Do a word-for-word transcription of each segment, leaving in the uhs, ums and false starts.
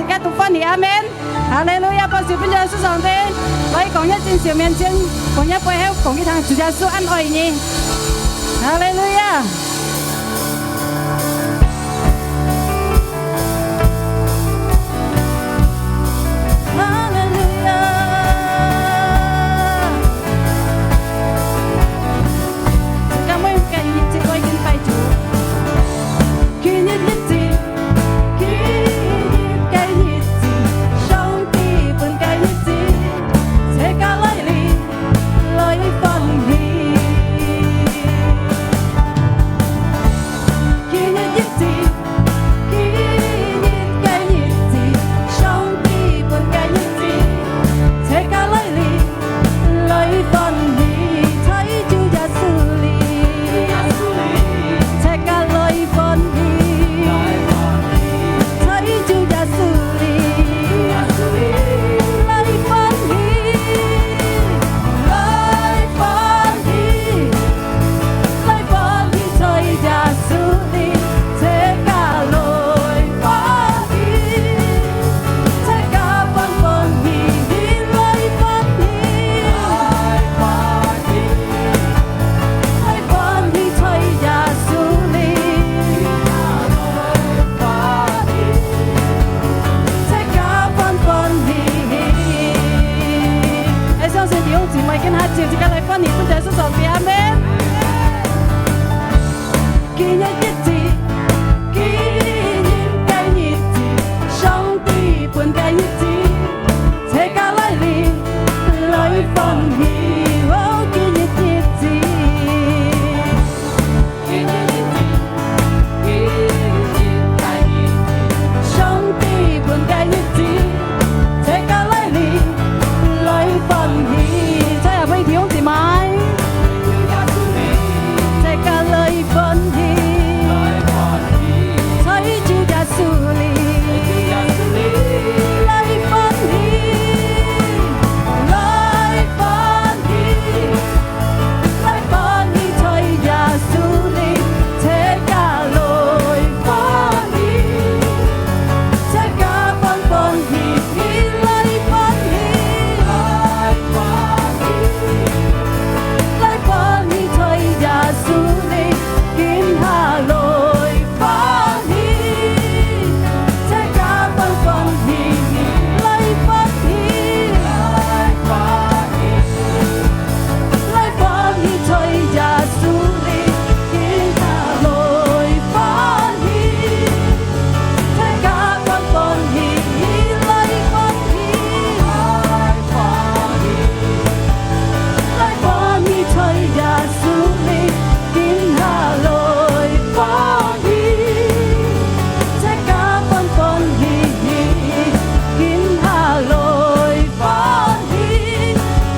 大家都歡喜，阿們。哈利路亞，拍手分主耶穌上帝。來，講一進前面前，講一背後，講一聲，主耶穌恁愛你。哈利路亞。哈利路亞。自家每个人一直愛敬拜主。 今日日子，今日个日子，上帝分个日子，自家來臨，來歡喜。今日日子，今日个日子，上帝分个日子，自家來臨， 來歡喜，在主耶穌裡。自家來歡喜，在主耶穌裡。來歡喜，來歡喜。 來歡喜在耶穌裡，自家來歡喜，自家歡歡喜喜來歡喜，來歡喜在耶穌裡。 自家歡歡喜喜。𠊎相信弟兄姊妹今下就自家來歡喜，分主耶穌上帝，阿們。今日日子，今日个日子，上帝分个日子，自家來臨，來歡喜，哦，今日日子。 今日日子，今日个日子，上帝分个日子，自家來臨，來歡喜。在下位弟兄姊妹，自家來歡喜，在主耶穌裡，來歡喜，來歡喜。 來歡喜在耶穌裡，自家來歡喜，自家歡歡喜喜來歡喜，來歡喜，來歡喜在耶穌裡，今下來 歡喜，自家歡歡喜喜來歡喜，來歡喜，來歡喜在耶穌裡，今下來歡喜，自家歡歡喜喜來歡喜，來歡喜，來歡喜在耶穌裡。 今下來歡喜，自家歡歡喜喜。今下來歡喜，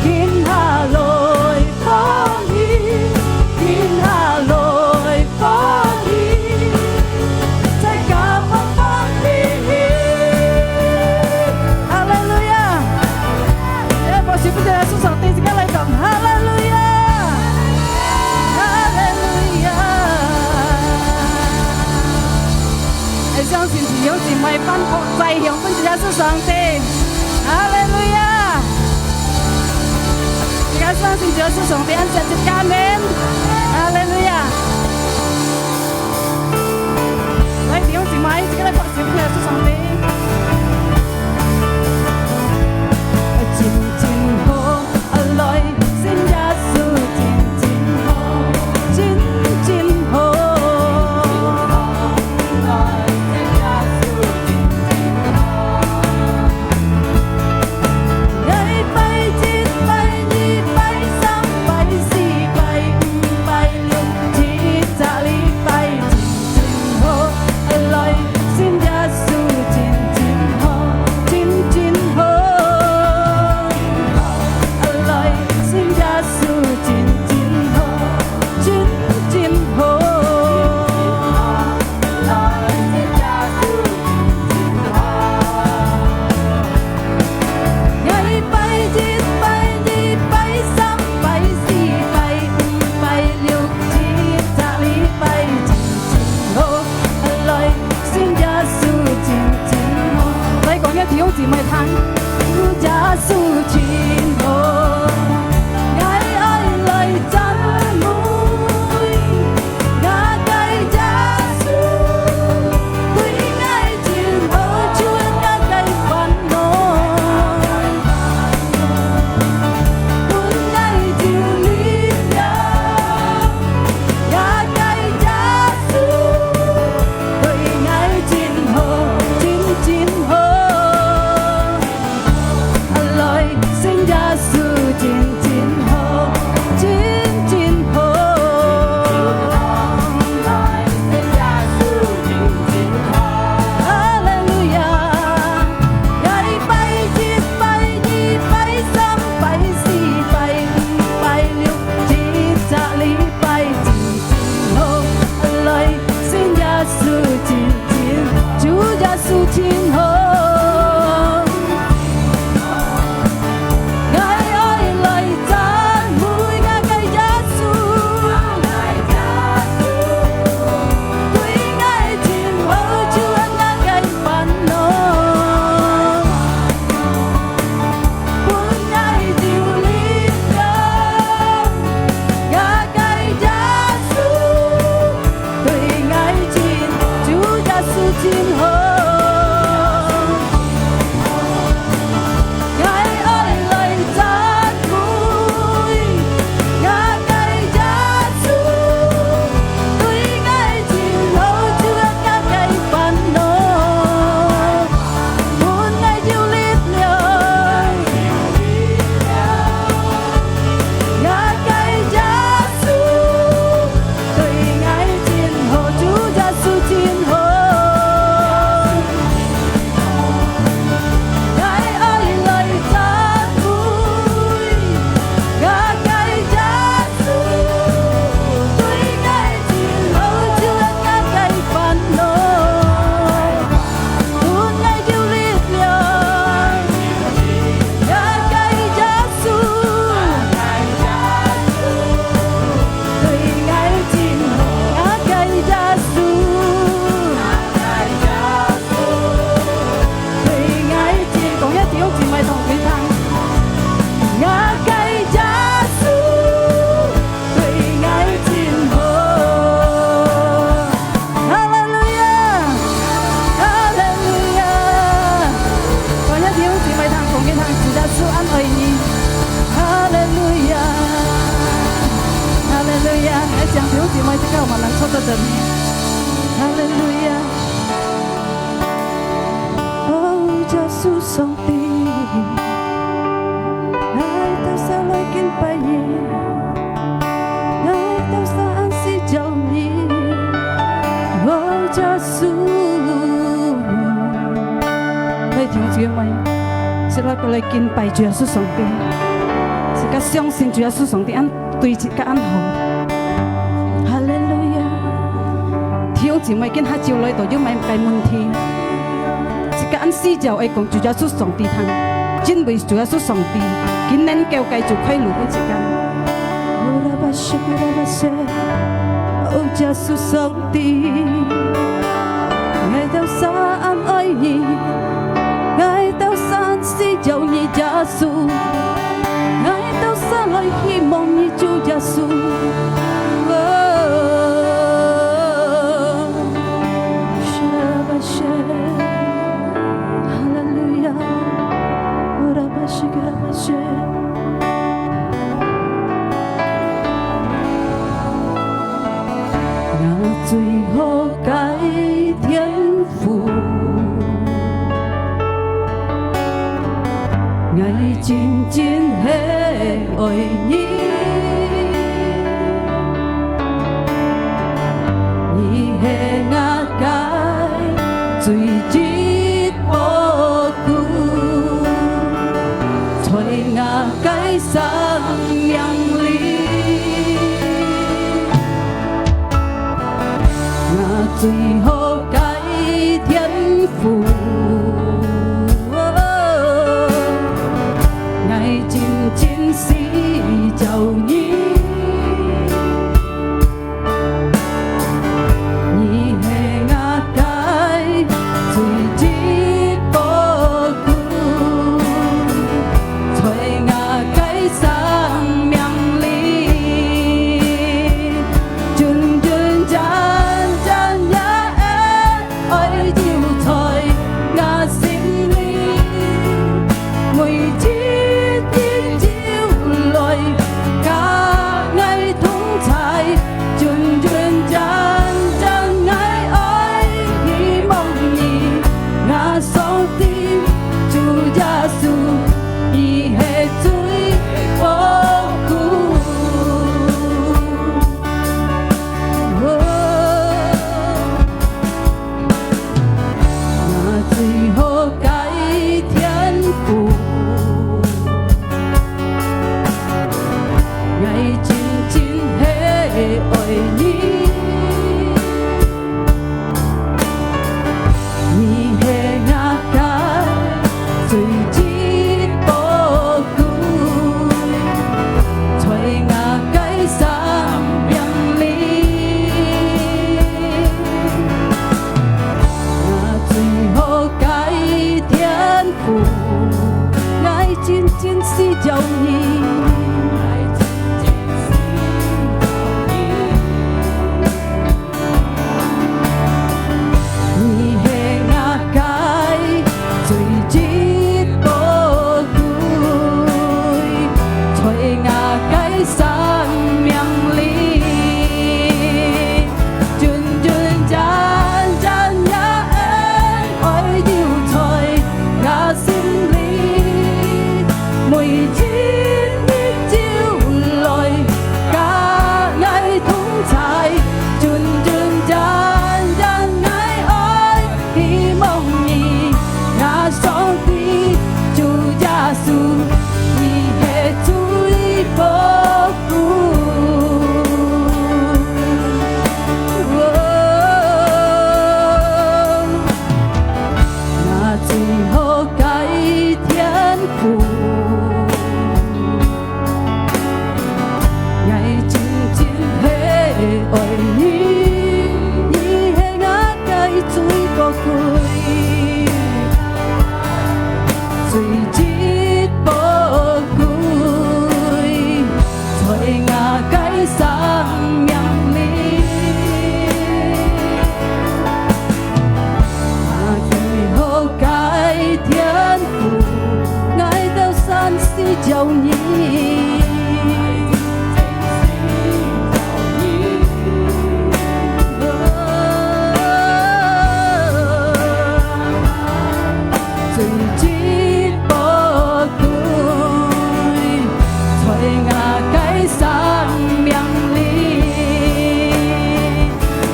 今下來歡喜，今下來歡喜，自家歡歡喜喜。哈利路亞！ 來，拍手分主耶穌上帝，自家來講，哈利路亞！哈利路亞！𠊎相信弟兄姊妹翻覆再向分主耶穌上帝，哈利路亞！自家相信主耶穌上帝恁惜自家，阿們！哈利路亞！來，弟兄姊妹，自家來拍手分主耶穌上帝。 真真好，來信耶穌真真好，真真好。來信耶穌真真好。一拜一，拜二，拜三，拜四，拜五，拜六，一隻禮拜真真好，來信耶穌真姊妹聽，主耶穌真好，𠊎愛來讚美，𠊎个耶穌，對𠊎真好，除𠊎个煩惱，分𠊎有力量，𠊎个耶穌。 對𠊎真好，真真好。來，信耶穌真真好，真真好。哈利路亞！𠊎拜一、拜二、拜三、拜四、拜五、拜六，一隻禮拜真真好。 來，信耶穌真真，主耶穌真好。𠊎愛來讚美𠊎个耶穌，對𠊎真好，除𠊎个煩惱。 分𠊎有力量，𠊎个耶穌，對𠊎真，主耶穌真好。𠊎愛來讚美，𠊎个耶穌，對𠊎真好，除𠊎个煩惱。 分𠊎有力量，𠊎个耶穌，對𠊎真好，主耶穌真好。𠊎愛來讚美，𠊎个耶穌，對𠊎真好，除𠊎个煩惱。 分𠊎有力量，𠊎个耶穌，對𠊎真好，𠊎个耶穌，對𠊎真，講一下弟兄姊妹同佢唱，𠊎个耶穌。 對𠊎真好。哈利路亞，哈利路亞。歡迎弟兄姊妹同佢唱，主耶穌恁愛你。哈利路亞，哈利路亞。來，請弟兄姊妹，這個我們慢慢坐到這裡。哈利路亞。哦，耶穌上帝。 𠊎兜儕來敬拜你，𠊎兜儕恁需要你，哦，耶穌。來，弟兄姊妹，自家來敬拜主耶穌上帝，自家相信主耶穌上帝，恁對自家恁好。哈利路亞！弟兄姊妹，今下晝來到有麼个問題？ 自家恁需要愛講主耶穌上帝聽，因為主耶穌上帝，佢能夠解決開路分自家。哦，耶穌上帝，𠊎兜儕恁愛你，𠊎兜儕恁需要你，耶穌，𠊎兜儕來希望你，主耶穌。哦。 哈利路亞，哦，拉巴西格拉巴西。𠊎最好个天父， 𠊎真真係愛你，你係𠊎个最最寶貴，在𠊎个生命裡。 𠊎最好个天父，𠊎真真需要你，你係𠊎个最最寶貴。苦，𠊎真真需要你。你係𠊎个最最寶貴，在𠊎个生命裡。 真真正正你个恩愛留在𠊎心裡，每一日就來佮𠊎同在。真真正正𠊎愛希望你，𠊎上帝，主耶穌，你係最寶貴。 𠊎最好个天父，𠊎真真係愛你，你係𠊎个最寶貴，最最寶貴。 在𠊎个生命裡，啊，最好个天父，𠊎兜山需要你。最最寶貴， 在𠊎个生命裡，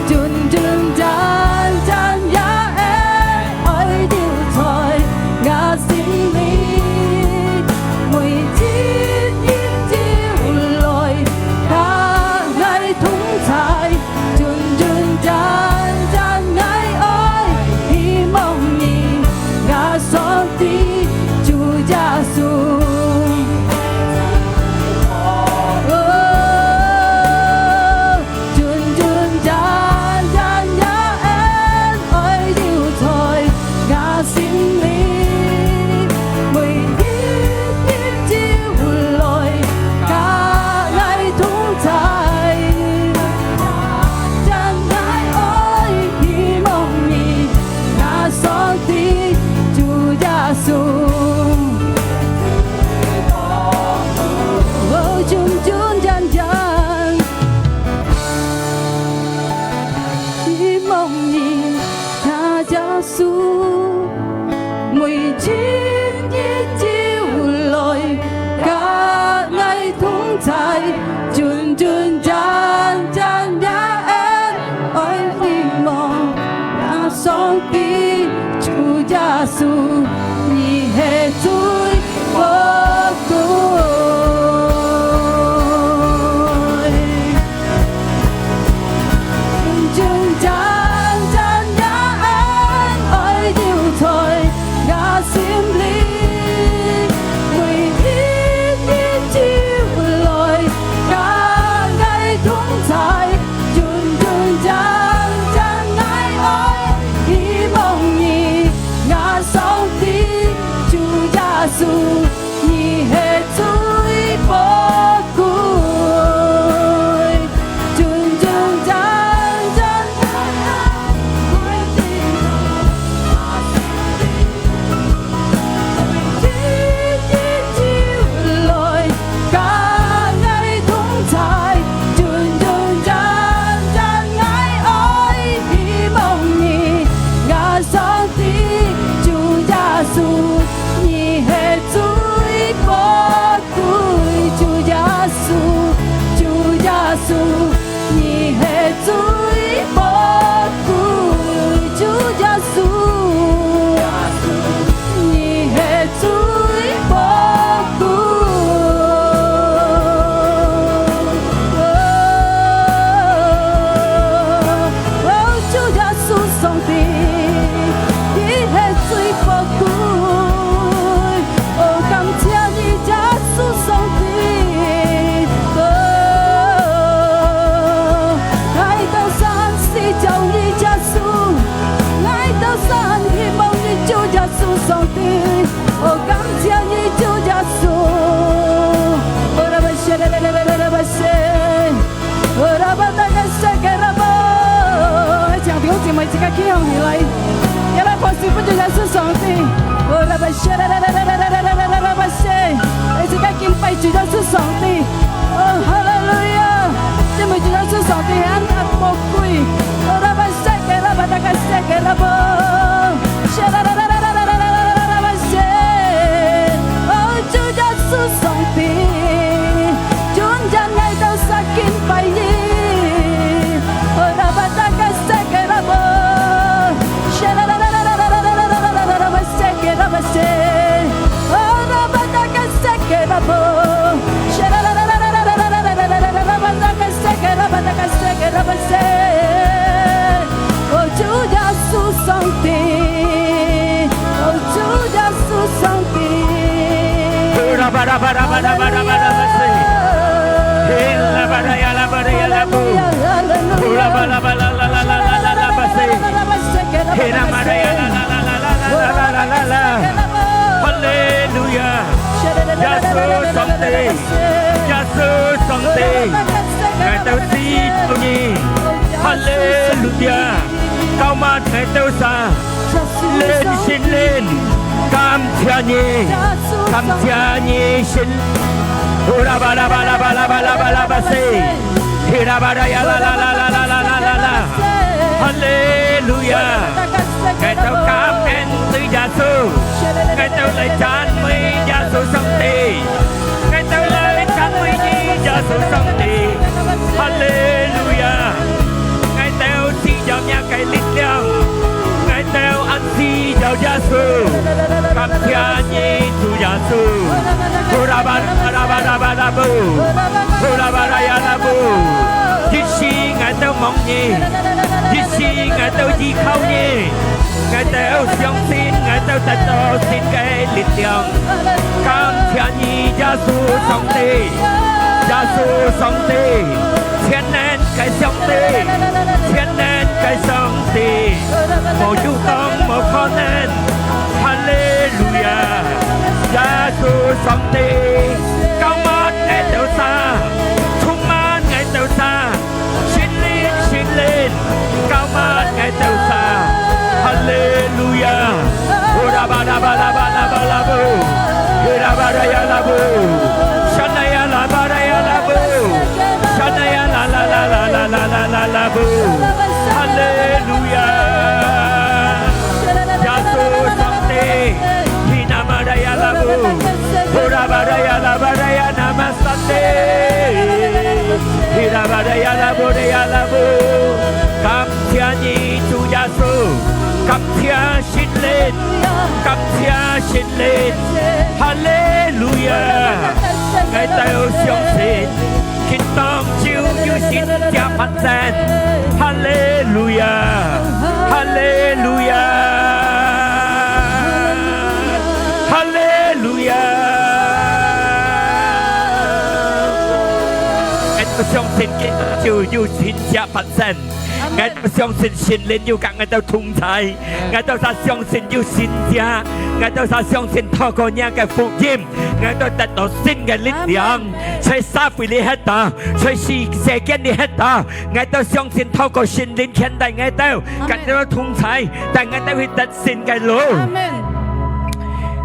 真真正正你个恩愛留在𠊎心裡，每一日就來佮𠊎同在。 真真正正𠊎愛希望你，𠊎上帝，主耶穌。哦，真真正正你个恩愛留在𠊎心裡，每一日就來佮𠊎同在。真正𠊎愛希望你，𠊎上帝，主耶穌。哦，真真正正 希望你，耶穌，每一日就來佮𠊎同在，真真正正你个恩愛希望，𠊎上帝，主耶穌，你係最寶貴。 真真正正你个恩愛留在𠊎心裡，每一日就來佮你自家敬拜主耶穌上帝。哦，哈利路亞！因為主耶穌上帝係恁寶貴。哦，主耶穌上帝，今日𠊎兜儕敬拜你。哦，主耶穌上帝，哦，主耶穌上帝。哈利路亞！耶穌上帝，耶穌上帝，𠊎兜需要你。哈利路亞！膏抹𠊎兜儕，聖靈，聖靈，感謝你，感謝你，聖靈。哈利路亞！𠊎兜感恩主耶穌，𠊎兜來讚美耶穌上帝，𠊎兜來讚美你耶穌上帝。哈利路亞！𠊎兜需要若个力量，𠊎兜恁需要耶穌。感謝你主耶穌。一時𠊎兜望你，一時𠊎兜依靠你，𠊎兜相信𠊎兜得到新个力量。感謝你耶穌上帝，耶穌上帝，全能个上帝，全能个上帝，無有當無可能。哈利路亞！耶穌上帝，膏抹𠊎兜儕，充滿𠊎兜儕，聖靈，聖靈，膏抹𠊎兜儕。哈利路亞！哈利路亞！耶穌上帝，Hinamadayalabu，Hurabarayalabarayanamasate。Hirabarayalaburayalabu。感謝你主耶穌，感謝聖靈，感謝聖靈。哈利路亞！𠊎兜相信，佢當晝有神蹟發生。哈利路亞！哈利路亞！ 哈利路亞！𠊎兜相信今就有神蹟發生。𠊎兜相信聖靈有佮𠊎兜同在。𠊎兜儕相信有神蹟。𠊎兜儕相信透過若个福音，𠊎兜得到新个力量。在社會裡歇到，在世，世間裡歇到，𠊎兜相信透過聖靈牽帶𠊎兜，佮𠊎兜同在，帶𠊎兜去得 新个路。阿門。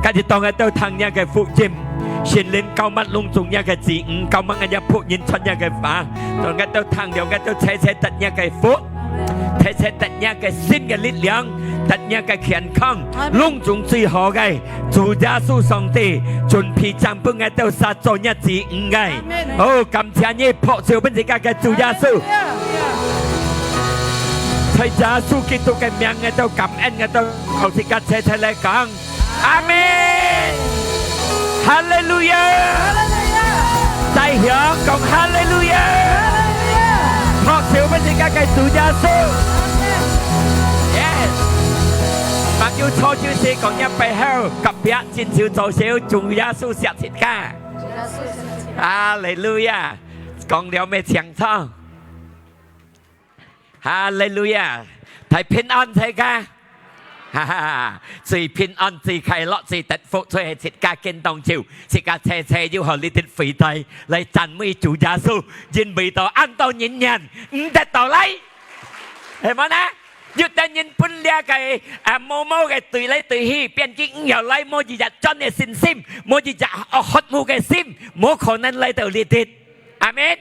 今日當𠊎兜聽若个福音，聖靈膏抹攏總若个子女，膏抹𠊎若僕人傳若个話，當𠊎兜聽了，𠊎兜齊齊得若个福，齊齊得若个新个力量，得若个健康，阿門。攏總最好个，主耶穌上帝準備正分𠊎兜儕做若子女个。阿門。哦，感謝你，拍手分自家个主耶穌。哈利路亞。在耶穌基督个名，𠊎兜感恩，𠊎兜 好，自家齊齊來講，阿門。哈利路亞！哈利路亞！再響講哈利路亞！哈利路亞！拍手分自家个主耶穌！Yes！吂有錯就係講若背後，隔壁，正手，左手，主耶穌惜自家。哈利路亞！講了無清楚？ 哈利路亞！大平安，大家！哈哈哈！最平安、最快樂、最得福，就係自家今當晝，自家齊齊又好這兜回來，來讚美主耶穌，因為到恁多人年毋得到來，係無呢？有兜人分這个，啊，毛毛个對來對去，變佢毋曉來，無一隻專个信心，無一隻，啊，渴慕个心，無可能來到這地。阿們。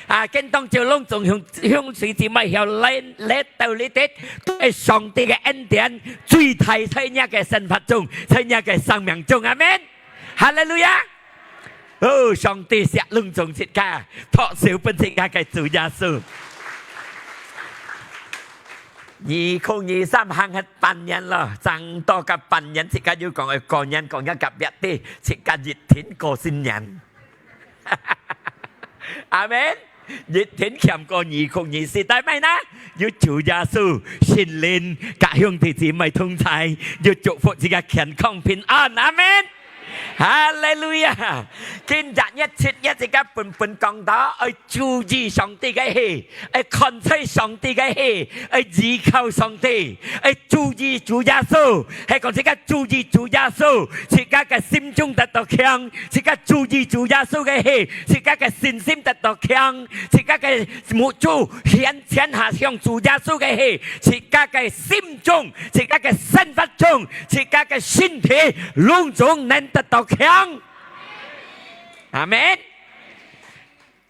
啊，今當晝攏總兄，兄弟姊妹曉來，來到這地，都係上帝个恩典，最大在若个生活中，在若个生命中。阿們。哈利路亞！哦，上帝惜攏總自家，拍手分自家个主耶穌。二零二三行忒半年咯，正到个半年，自家又講愛過年，講一隔壁个，自家一定過新年。阿們。一定強過二零二四，但係呢，有主耶穌、聖靈，佮兄弟姊妹同在，有祝福自家健康平安。阿們。哈利路亞！今日七月，自家本本講到，愛注意上帝个話，愛看在上帝个話，愛依靠上帝，愛注意主耶穌，係講自家注意主耶穌，自家个心中得到強，自家注意主耶穌个話，自家个信心得到強，自家个目珠向前下向主耶穌个話，自家个心中，自家个生活中，自家个身體，攏總能得到強。阿們。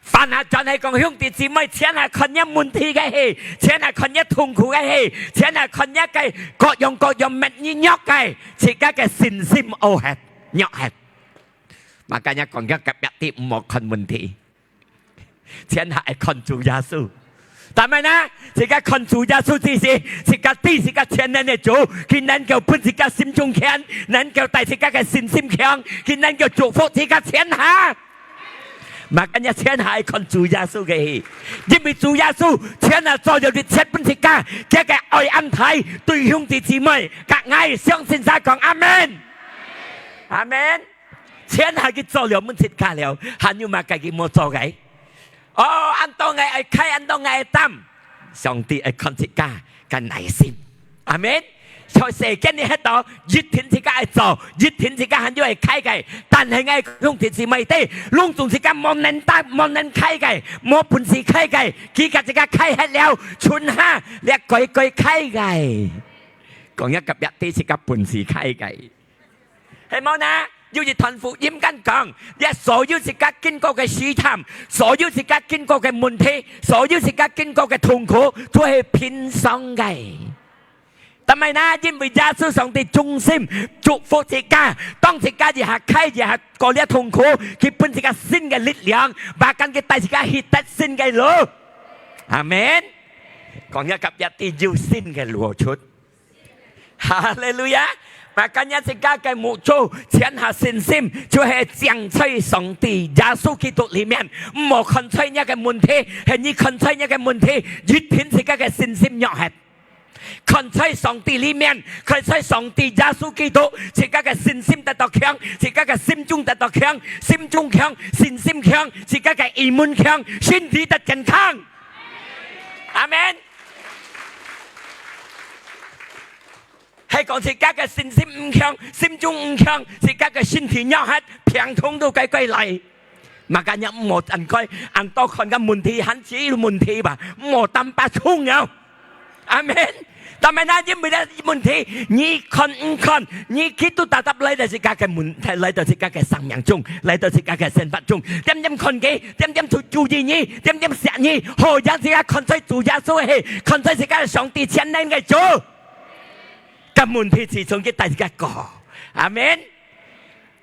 翻下轉係講，兄弟姊妹，前下看若問題个係，前下看若痛苦个係，前下看若个各樣各樣物你弱个，自家个信心拗忒，弱忒。Makanya講，若隔壁个毋好看問題，前下愛看主耶穌。但係呢，自家看主耶穌之時，自家知自家全能个主，佢能夠分自家心中強，能夠帶自家个信心強，佢能夠祝福自家全下。 Makanya前下愛看主耶穌个戲，因為主耶穌前下做了一切分自家，佢个愛恁大，對兄弟姊妹，佮𠊎相信儕講阿們。阿們。前下佢做了分自家了，還有麼个佢無做个？哦，恁多𠊎愛開，恁多𠊎愛擔，上帝愛看自家个耐心。 阿們。在世間裡歇到，一定自家愛做，一定自家還有愛開个。但係𠊎兄弟姊妹知，攏總自家無能擔、無能開个，無本事開个，佢佮自家開忒了，賰下這該該開个。講若隔壁个自家本事開个。 係無呢？有一段福音恁講，這所有自家經過个試探，所有自家經過个問題，所有自家經過个痛苦，都係平常个。但係呢，因為耶穌上帝忠心祝福自家，當自家一下開一下過這痛苦，佢分自家新个力量，bahkan佢帶自家去得新个路。阿們。講若隔壁个有新个路出。 哈利路亞！Makanya自家个目珠，全下信心，就係淨在上帝耶穌基督裡面，毋好看在若个問題，係你看在若个問題，一定自家个信心弱忒。看在上帝裡面，看在上帝耶穌基督，自家个信心得到強，自家个心中得到強，心中強，信心強，自家个iman強，身體得健康。阿們。 係講自家个信心毋強，心中毋強，自家个身體弱忒，病痛都該該來。Makanya毋好恁該，恁多看个問題，還只有問題吧，毋好擔把重了。阿們。但係呢，因為呢問題，你看毋看，你基督tetap來到自家个問，來到自家个生命中，來到自家个生活中，點點看佢，點點注注意你，點點惜你，好讓自家看在主耶穌个，看在自家个上帝全能个主。 个問題自從佢帶自家過。阿們。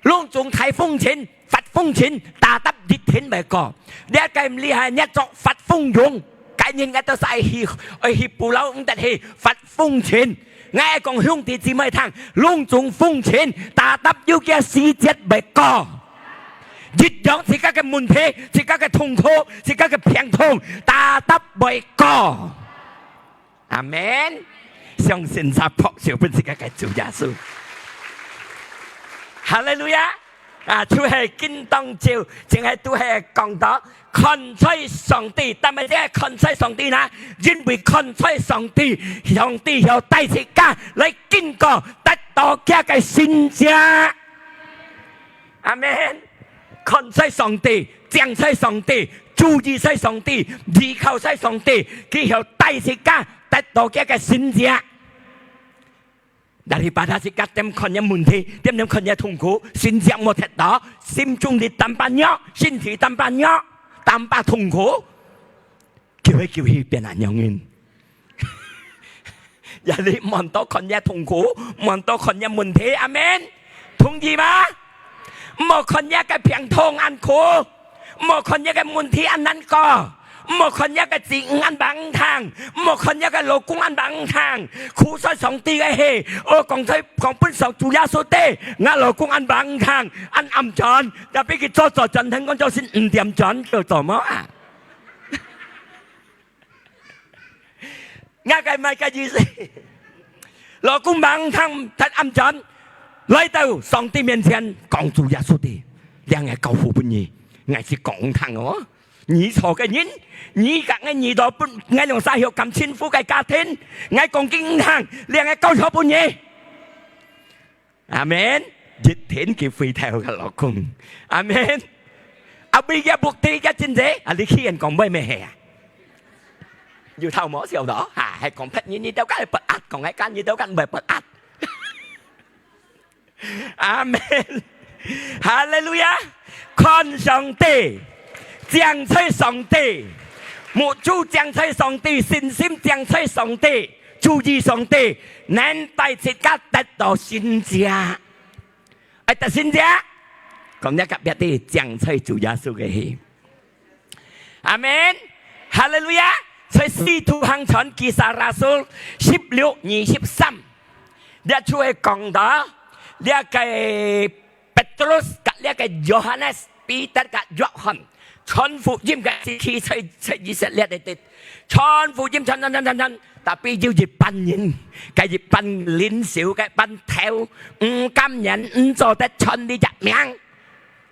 攏總大風塵、發風塵，tetap一定會過。這个毋厲害，這做發風湧，該人𠊎都係愛去，愛去pulau毋得去，發風塵。𠊎講兄弟姊妹聽，攏總風塵，tetap有佢个時節會過。一樣自家个問題、自家个痛苦、自家个病痛，tetap會過。 阿們。相信儕拍手分自家个主耶穌。哈利路亞！啊，就係今當晝，淨係都係講到看在上帝，但係這个看在上帝呢，因為看在上帝，上帝要帶自家來經過，得到佢个神蹟。阿們。看在上帝， 淨在上帝，注意在上帝，依靠在上帝，佢曉帶自家得到佢个神蹟。Daripada自家恬看个問題，恬恬看个痛苦，神蹟無得到，心中裡tambah弱，身體tambah弱，tambah痛苦，久而久去變恁樣人。也你毋好多看个痛苦，毋好多看个問題，阿門。同意嗎？毋好看个病痛恁苦，毋好看个問題恁難過，毋好看个子女恁毋聽，毋好看个老公恁毋聽，苦在上帝个氣，哦，講在，講分上主耶穌知，𠊎老公恁毋聽，恁閼轉，tapi佢做做轉，聽講做先五點轉，叫做麼啊？ 𠊎个毋係个意思。老公毋聽，忒閼轉，來到上帝面前，講主耶穌知，這𠊎交付分你，𠊎係講聽哦。你錯个人，你甲𠊎，你都分𠊎兩儕有感情負个家庭，𠊎講經毋聽，這𠊎交付分你。 阿門。一定佢回頭个老公。阿門。阿妹个目的个真濟，啊，你去人講妹妹係啊？有頭無笑到，哈，係講別人，你兜間係不壓，講个間，你兜間毋係不壓。阿門。哈利路亞！看上帝，淨在上帝，目珠淨在上帝，信心淨在上帝。 注意上帝，能帶自家得到神蹟。愛得神蹟，講一个別个，淨在主耶穌个氣。阿門。哈利路亞。在使徒行傳Kisah Rasul十六二十三，這就係講到這个 Petrus甲這个Yohanes，彼得甲約翰，傳福音个時期在，在以色列个地，傳福音傳傳傳傳傳，tapi有一班人，該一班領袖，該班頭，毋甘願，毋做得傳這隻名，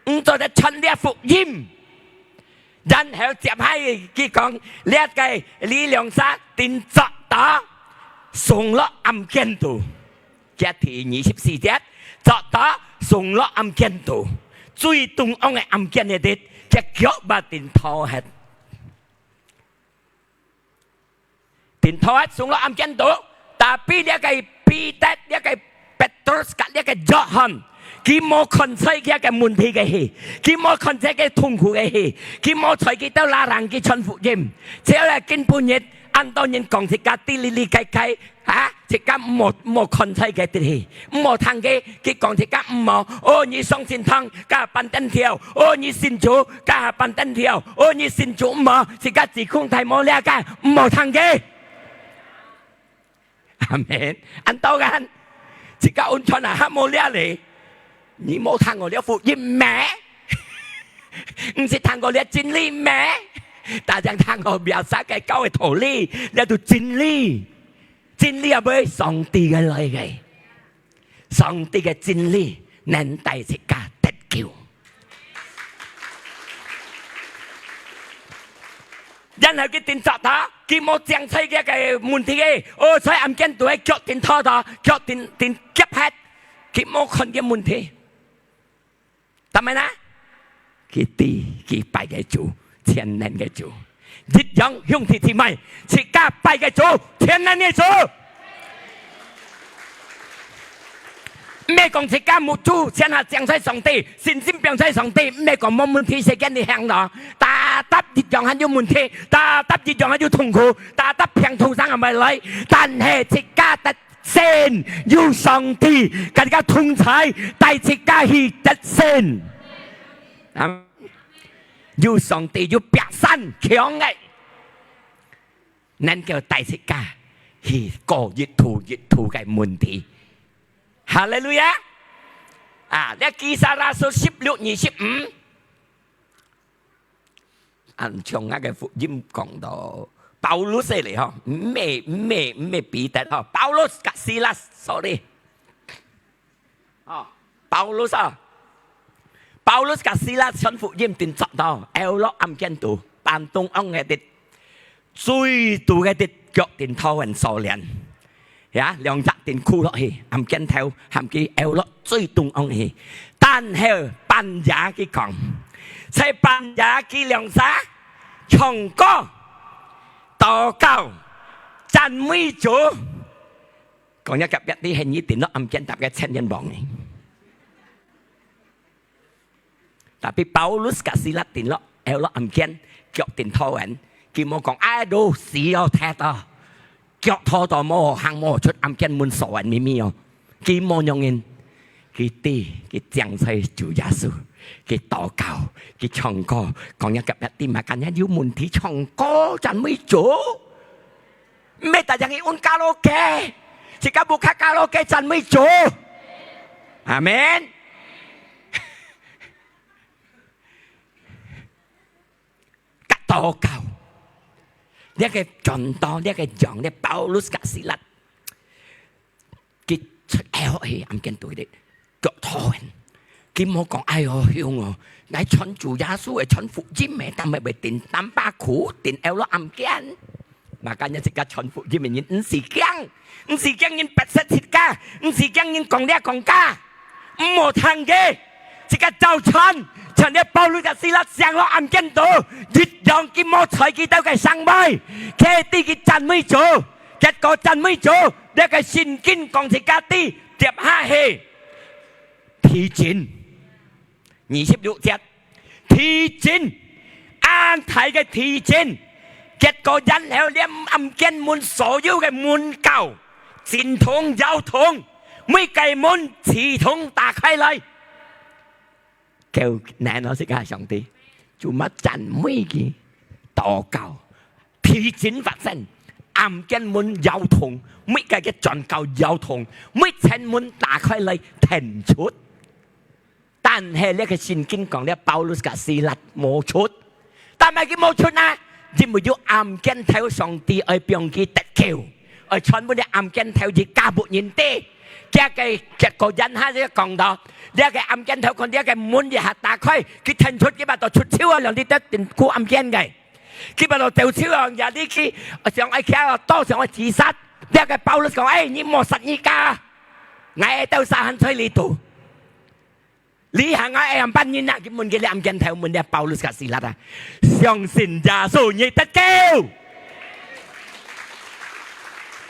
毋做得傳這福音。然後接下佢講，這个這兩儕定著到送落暗間肚。 佢第二十四節，著到送落暗間肚，最中央个暗間个地，佢腳把定拖忒。定拖忒送落暗間肚，tapi這个彼得，這个Petrus甲這个約翰，佢無看在佢个問題个氣，佢無看在佢痛苦个氣，佢無在佢兜larang佢傳福音。只要來今晡日，恁多人講自家知哩哩解解， 啊，自家毋好，毋好看在佢个地氣，毋好聽佢，佢講自家毋好。哦，你上聖堂，該半等條；哦，你信主，該半等條；哦，你信主毋好，自家只空大無了解，毋好聽佢。阿門。恁多人，自家安全啊，還無了咧。你無聽過這福音咩？毋係聽過這真理咩？大家聽過biasa个教个道理，這就真理。 真理係對上帝个來个，上帝个真理能帶自家得救。然後佢定著到，佢無淨在佢个問題个，哦，在暗間肚个腳定拖到，腳定，定夾忒，佢無看佢問題。 但係呢，佢知佢拜个主，全能个主。一樣，兄弟姊妹，自家拜个主，全能个主。毋係講自家目珠全下淨在上帝，信心放在上帝，毋係講無問題，世間你行咯。tetap一樣還有問題，tetap一樣還有痛苦，tetap病痛上還會來，但係自家得 勝，有上帝甲自家同在，帶自家去得勝。啊，有上帝有壁山牆个，能夠帶自家去過一途一途个問題。哈利路亞！啊，這Kisah Rasul十六二十五。 恁像𠊎个福音講到Paulus个咧吼，毋係，毋係，毋係彼得吼，Paulus甲Silas，sorry。哦，Paulus啊，Paulus甲Silas傳福音定著到，掉落暗間肚，半中央个地，最肚个地，腳定拖忒鎖鏈。 呀，兩隻定箍落去，暗間頭，喊佢掉落最中央去。但係半夜佢講，在半夜佢兩儕唱歌、禱告、讚美主。講若隔壁知，係你頂落暗間搭个青年王呢。Tapi Paulus佮西拉頂落，尞落暗間，腳頂討人，佢無講：「哎，都死哦，忒哦！」腳拖到無行無出，暗間門鎖人咪咪哦。佢無樣人，佢知，佢正在主耶穌，佢禱告，佢唱歌，講若隔壁知，麼个人有問題唱歌讚美主。毋係大家去搵卡拉OK，自家屋下卡拉OK讚美主。阿門。佮禱告，這个傳道，這个羊，這Paulus佮西拉，佢出尞去，暗間對咧，腳拖人。佢無講：「哎喲，凶哦！𠊎傳主耶穌个，傳福音个，但係會頂擔把苦，頂尞落暗間。」Makanya自家傳福音个人，毋使驚，毋使驚人逼迫自家，毋使驚人講這講該，毋好聽佢。自家照傳，像這Paulus佮西拉尞落暗間肚，一樣佢無睬佢兜个兄妹，佢知佢讚美主，結果讚美主，這个聖經講自家知，接下去，地震。二十六節，地震，恁大个地震，結果然後連暗間門所有个門鉸，震動搖動，每个門自動打開來。救難哦，自家上帝，就乜讚美佢，禱告，地震發生，暗間門搖動，每个个磚鉸搖動，每層門打開來，騰出。 但係這个聖經講這Paulus佮西拉無出，但係佢無出啊，因為有暗間頭上帝愛放佢得救，愛傳分這暗間頭一家屋人知。這个結果，然後就講到，這个暗間頭看這个門一下打開，佢騰出，佢把到出手啊，讓佢得定苦暗間个。佢把到走手啊，也你去想愛徛啊，多想愛自殺。這个Paulus講：「哎，你莫殺你家，𠊎兜儕還在這肚。」 這下𠊎愛仰般形啊？佢問佢這暗間頭，問這Paulus佮西拉啊，相信耶穌你得救。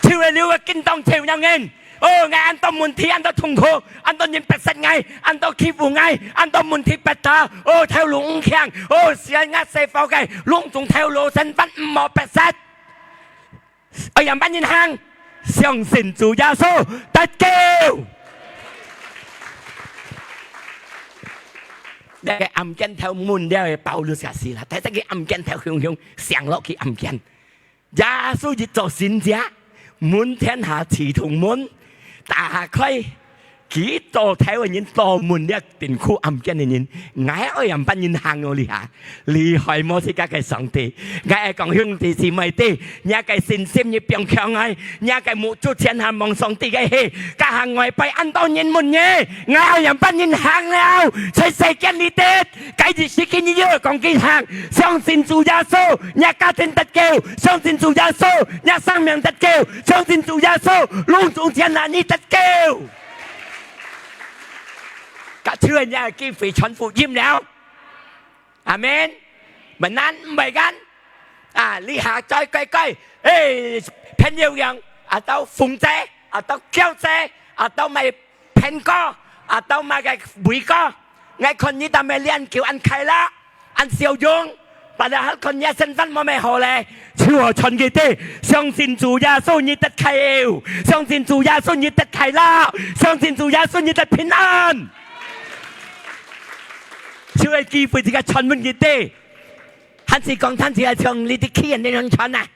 就係這个經當少年人，哦，𠊎恁多問題，恁多痛苦，恁多人逼迫𠊎，恁多欺負𠊎，恁多問題逼打，哦，頭路毋輕，哦，死啊，死火个，攏總頭路生份毋好逼迫。 愛仰般形行？相信主耶穌得救。這个暗間頭問這个Paulus佮西拉，但係佢暗間頭雄雄，上落去暗間。耶穌一做神蹟，滿天下自動門打開， 佢做頭个人，做門這定苦暗間个人，𠊎愛仰般形行哦？這下，厲害無？自家个上帝。𠊎愛講兄弟姊妹知，若个信心你變強來，若个目珠前下望上帝个去，該下外背恁多人問你，𠊎愛仰般形行了？在世間裡底，該日時間你又講佢行，相信主耶穌，若家庭得救，相信主耶穌，若生命得救，相信主耶穌，攏總前下你得救。 該就係你个機會傳福音了。阿門。毋難，毋會難。啊，這下再改改，誒，朋友樣，啊，到鳳姐，啊，到嬌姐，啊，到麼个平哥，啊，到麼个偉哥，𠊎看你兜个臉就恁快樂。 恁笑容，padahal看若身份無麼好咧，就愛傳佢知，相信主耶穌你得救，相信主耶穌你得快樂，相信主耶穌你得平安。就係機會，自家傳分佢知。還係講，還係愛像你兜企人恁樣傳啊？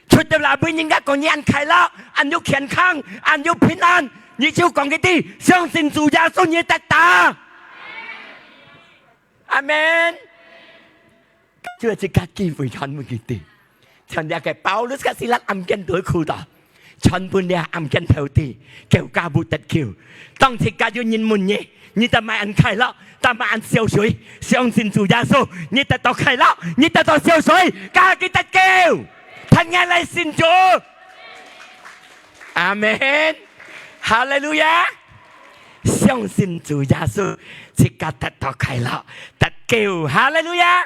出到來分人家講你恁快樂，恁有健康，恁有平安，你就講佢知，相信主耶穌你得打。阿門。就係自家機會傳分佢知，像這个Paulus佮西拉暗間都苦到，傳分這暗間頭知，救家屋得救。當自家有人問你， 你得麼恁快樂，得麼恁笑水，相信主耶穌，你得到快樂，你得到笑水，該佢得救，聽𠊎來信主。阿門。哈利路亞。相信主耶穌，自家得到快樂，得救。哈利路亞。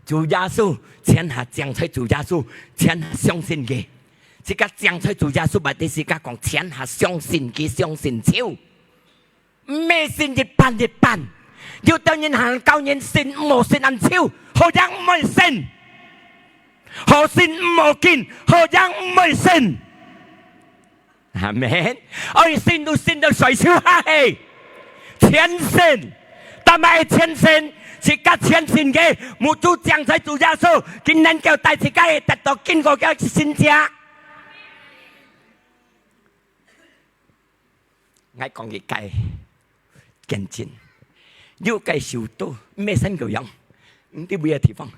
主耶穌，全下淨在主耶穌，全下相信佢。自家淨在主耶穌，berarti自家講全下相信佢，相信就。毋係信一半一半。有兜人還教人信，毋好信恁少，好樣毋會信。好信毋好見，好樣毋會信。 阿門。愛信就信到睡手下去，全信，但係全信，自家全信个，目珠淨在主耶穌，佢能夠帶自家得到經過个神蹟。𠊎講一個見證，有個首都，毋係新加坡，毋知邊個地方。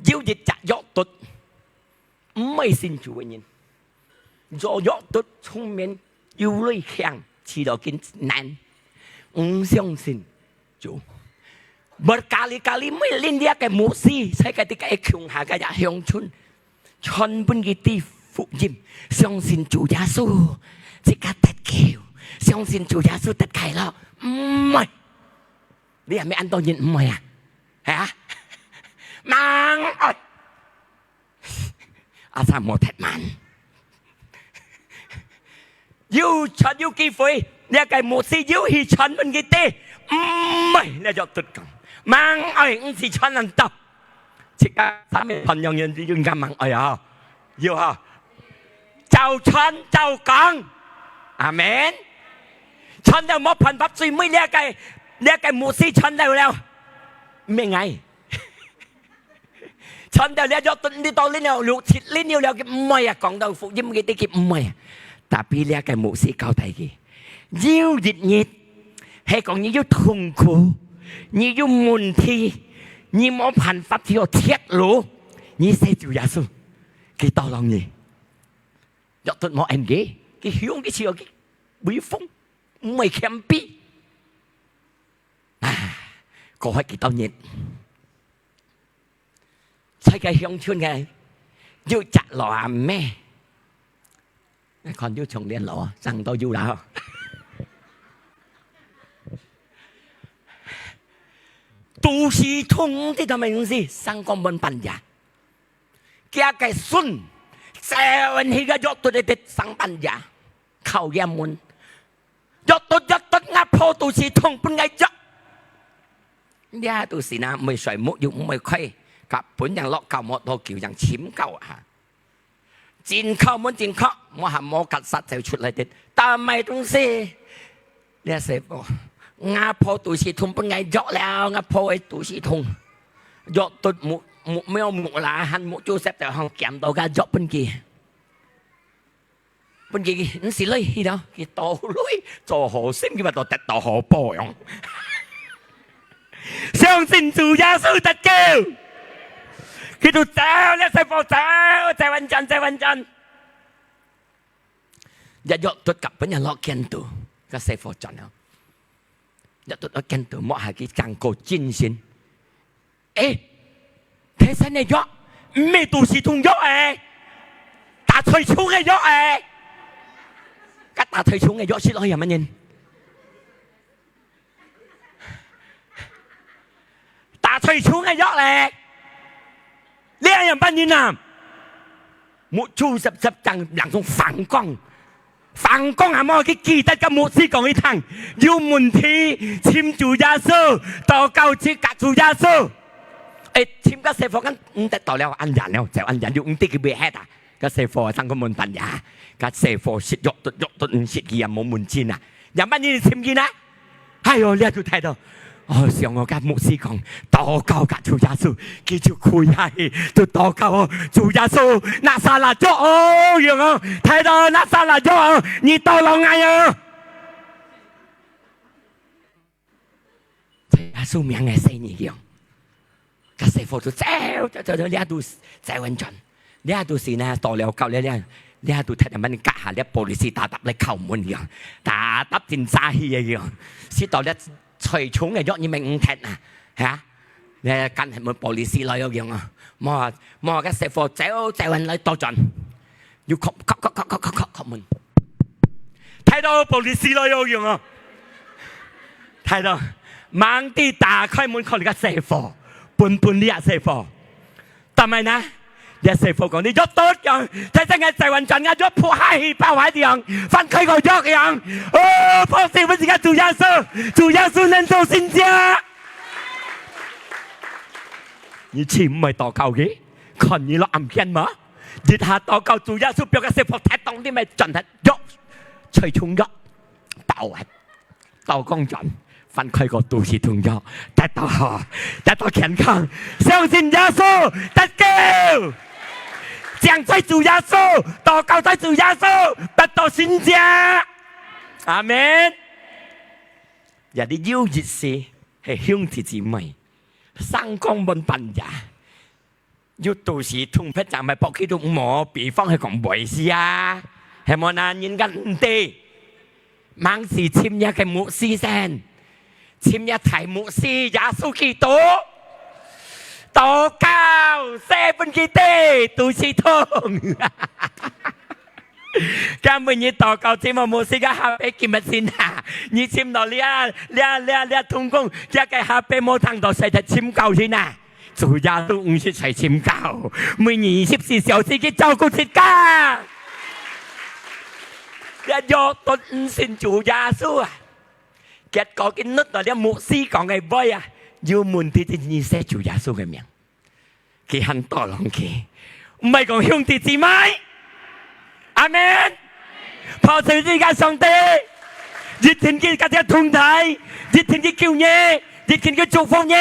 有一隻約瑟，毋係信主个人。做約瑟聰明，有鐳慶，試著緊難，毋相信主。Berkali-kali每年這個牧師，在佢个共下个鄉村，傳分佢知福音，相信主耶穌，自家得救，相信主耶穌得快樂。毋係， 你係毋係恁多人毋會啊？係啊？吂愛。阿三無忒慢。有傳有機會，這個牧師有去傳分佢知，毋係，這約瑟講，吂愛，毋使傳恁多。自家三個傳揚人，應該吂愛啊，有啊。照傳照講，阿門。傳到無辦法，最尾這個，這個牧師傳到了，毋係𠊎。 傳到這約瑟，你到恁了，六七年了，佢毋會啊，講到福音，佢知佢毋會啊。Tapi這個牧師交代佢，有一日，係講你有痛苦，你有問題，你無辦法去到鐵路，你寫主耶穌，佢tolong你。約瑟無應佢，佢向佢笑佢，威風，毋會謙卑。啊，過去幾多日， 在該鄉村个有隻老阿姆，看有長年老啊，生到有啦吼。肚屎痛，毋知做麼个東西，生个問半夜。厥个孫，走去該約瑟个地生半夜，敲厥門。 約瑟，約瑟，吾婆肚屎痛，分𠊎藥。這肚屎呢，毋會睡目又毋會開，甲分人落教無多久，人尋教啊。真敲門真敲，無下無甲煞走出來的，打麼東西。這細伙，吾婆肚屎痛，分𠊎藥了，吾婆个肚屎痛。約瑟目，目，目啦，還目珠塞到項，撿到个藥分佢。 分佢，毋使鐳去了，佢倒鐳，做好心，佢嘛都得到好報樣。相信主耶穌得救，佢就走，這細伙走，走完轉，走完轉。一約得甲分人落見到，个細伙轉了。 一到到見到，摸下佢正過精神。誒，提神个藥，毋係肚屎痛藥誒，打退蟲个藥誒。該打退蟲个藥食落去有麼人？打退蟲个藥咧，這樣般人啊，目珠濕濕，正兩種反光。 反光也無去記得，甲牧師講一聽，有問題，尋主耶穌，禱告去甲主耶穌。誒，尋个細伙，敢毋得到了，恁樣了，就恁樣，又毋知佢會忒啊。个細伙，上个門板呀，个細伙食藥都，藥都毋食，佢也無問題啊。樣般人尋佢呢？ 哎喲，這就大到，哦，想我甲牧師講，禱告甲主耶穌，佢就跪下去，就禱告哦，主耶穌，拿撒勒藥哦，樣哦，大到拿撒勒藥哦，你tolong𠊎哦。在耶穌名个細人樣。 个細伙就走，走，走，走，這都走完轉。這都係呢，到了到了，這，這都聽到門隔下，這polisi tetap來敲門樣，tetap真扎氣个樣。食到這催蟲个藥，你明毋聽啊？哈？這間係門polisi來个樣啊，無，無个細伙走，走完來倒轉，又敲，敲，敲門。 大到polisi來个樣哦。大到，吂知打開門看這个細伙，本本這細伙。但係呢，這細伙講：「你約到樣，在這个在灣轉啊，約仆下去，跑下樣，翻開個約樣。」哦，拍死分自家主耶穌，主耶穌能做神蹟。你去毋會禱告个，看你落暗間無？一下禱告，主耶穌表个細伙，踢當你咪轉踢約，吹衝約，爆啊！ 到公轉，翻開個肚屎痛藥，得到好，得到健康，相信耶穌，得救。正在主耶穌，禱告在主耶穌，得到神蹟。阿門。也你有一些係兄弟姊妹，生光門半夜， 有肚屎痛，別隻乜搏佢都無，比方係講會死啊，係無呢？人家毋得，吂試尋這个牧師先，尋這大牧師耶穌基督，禱告，洗分佢得肚屎痛。 今晡日禱告，這無牧師个下背今日先啊！你尋到這這這這通工，這个下背無聽到，使得尋教先啊！主耶穌毋識在尋教，每日二十四小時去照顧自家。這約頓毋信主耶穌啊！結果佢搦到這牧師講个話啊，有問題就認識主耶穌个名。 佢還多人去，毋係講兄弟姊妹。阿門。拍手自家上帝，一定佢佮你同在，一定佢救你，一定佢祝福你。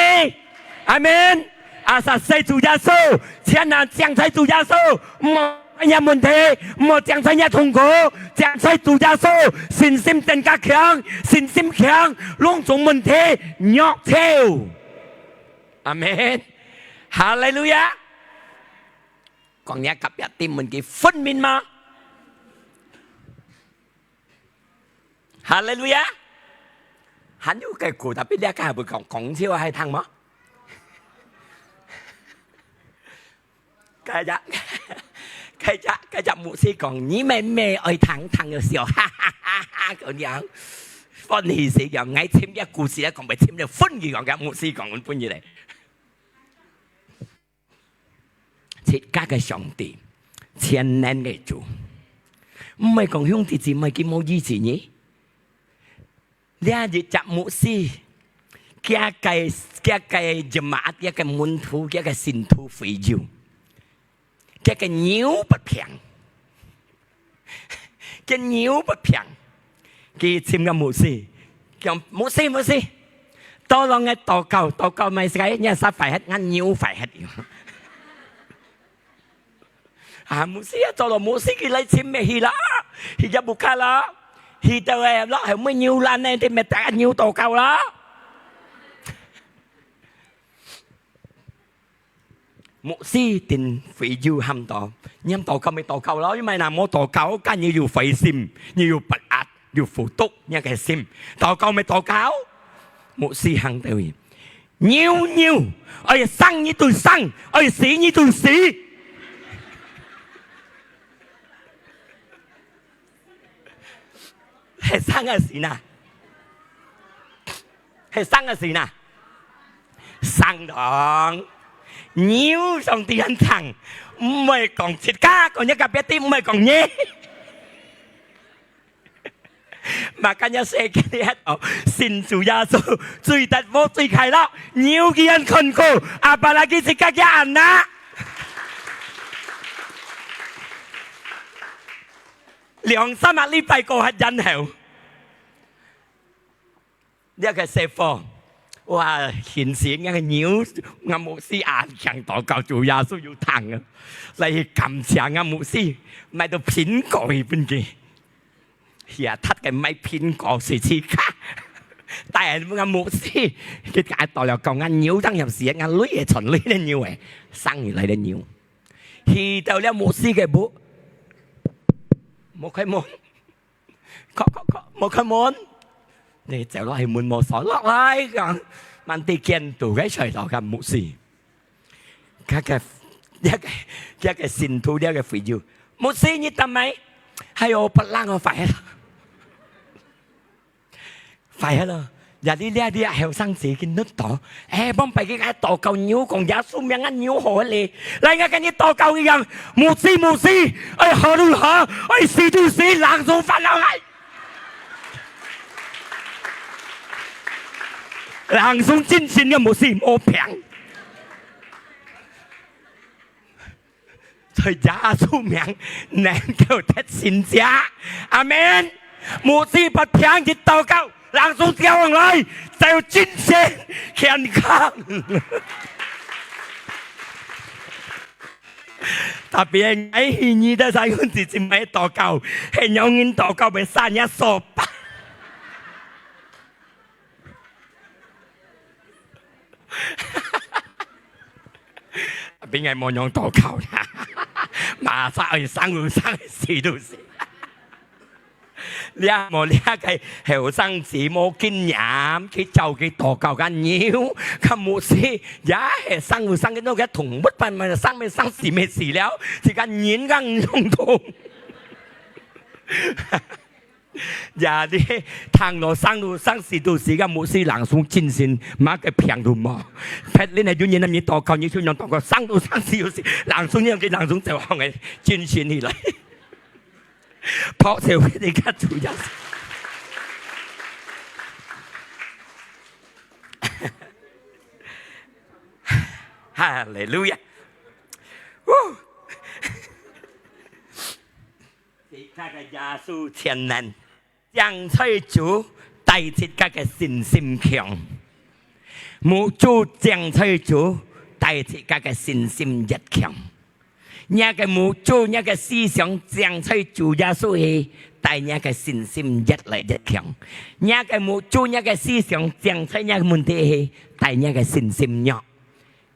阿門。啊，實在主耶穌，全然淨在主耶穌，毋好有問題，毋好淨在有痛苦，淨在主耶穌，信心增加強，信心強，攏總問題弱透。 阿門。哈利路亞。講若隔壁个問佢分明嗎？哈利路亞。還有个故事，比這个還會講，講笑還聽嗎？該隻，該隻，該隻牧師講，你妹妹愛聽，聽又笑，哈哈哈哈，恁樣。歡喜死佢，𠊎尋這故事來講，會尋這分佢講，該牧師講分佢咧。 自家个上帝，全能个主。毋係講兄弟姊妹佢無醫治你。這一隻牧師，佢个，佢个jemaat，佢个門徒，佢个信徒會友，佢个牛發病。 佢牛發病，佢尋个牧師，講：「牧師，牧師，tolong𠊎禱告，禱告麼个，若儕壞忒，吾牛壞忒。」啊，牧師啊，做了牧師，佢來尋乜去啦，去這屋下啦，去到个落後尾牛欄呢，佢乜帶牛禱告啦。 牧師定會友喊到，你喊禱告乜禱告咯，因為若無禱告，該你又灰心，你又不安，又苦毒，你个心，禱告乜禱告。牧師喊到佢，牛牛，愛生你就生，愛死你就死。 係生个死哪？係生个死哪？生當。牛上帝還聽，毋會講自家，講若隔壁个，毋會講你。Makanya世界裡哦，信主耶穌，最得福最快樂，牛佢還看顧，apalagi自家个anak。 兩三個禮拜過後，然後，這个細伙，哇，現時𠊎个牛，𠊎牧師啊，強禱告主耶穌有聽啊，來去感謝𠊎牧師，買到蘋果去分佢。呀，踢个買蘋果試試看，帶𠊎牧師，佢講到了講，𠊎牛當然係，𠊎鐳个，全鐳个牛誒，生出來个牛。 去到了牧師个屋，無開門，叩叩叩，無開門。你走落去門無鎖，落來講，滿地見到个睡到个牧師。該个，該个，該个信徒，該个會友，牧師，你得咩？哎喲，不冷哦，壞了。 壞忒咯，呀，你這，你後生仔佢努到，哎，往擺佢个禱告，牛講耶穌名啊，牛好咧。來，𠊎跟你禱告一樣，牧師，牧師，哎，好如何，哎，死就死，人總翻落來。人總精神个牧師，無病。 在耶穌名能夠得勝者。阿門。牧師不停一禱告，人總跳上來，就精神健康。特別𠊎二十三分之一禱告，係仰人禱告會散若手吧。 邊个無用禱告啦？馬上愛生就生，死就死。這無這个後生仔無經驗，去照佢禱告个牛，个牧師，也係生就生，佢那個動物般般，生乜生，死乜死了，自家人更衝動。 呀，你聽到生就生，死就死个牧師，人總精神，麼个病都無。別人係有人恁樣禱告，你就用禱告，生就生，死就死，人總樣个人總走行个精神起來。拍手分你个主耶穌。哈利路亞！嗚！ 自家个耶穌全能，淨在主，帶自家个信心強。目珠淨在主，帶自家个信心越強。若个目珠，若个思想淨在主耶穌去，帶若个信心越來越強。若个目珠，若个思想淨在若个問題去，帶若个信心弱。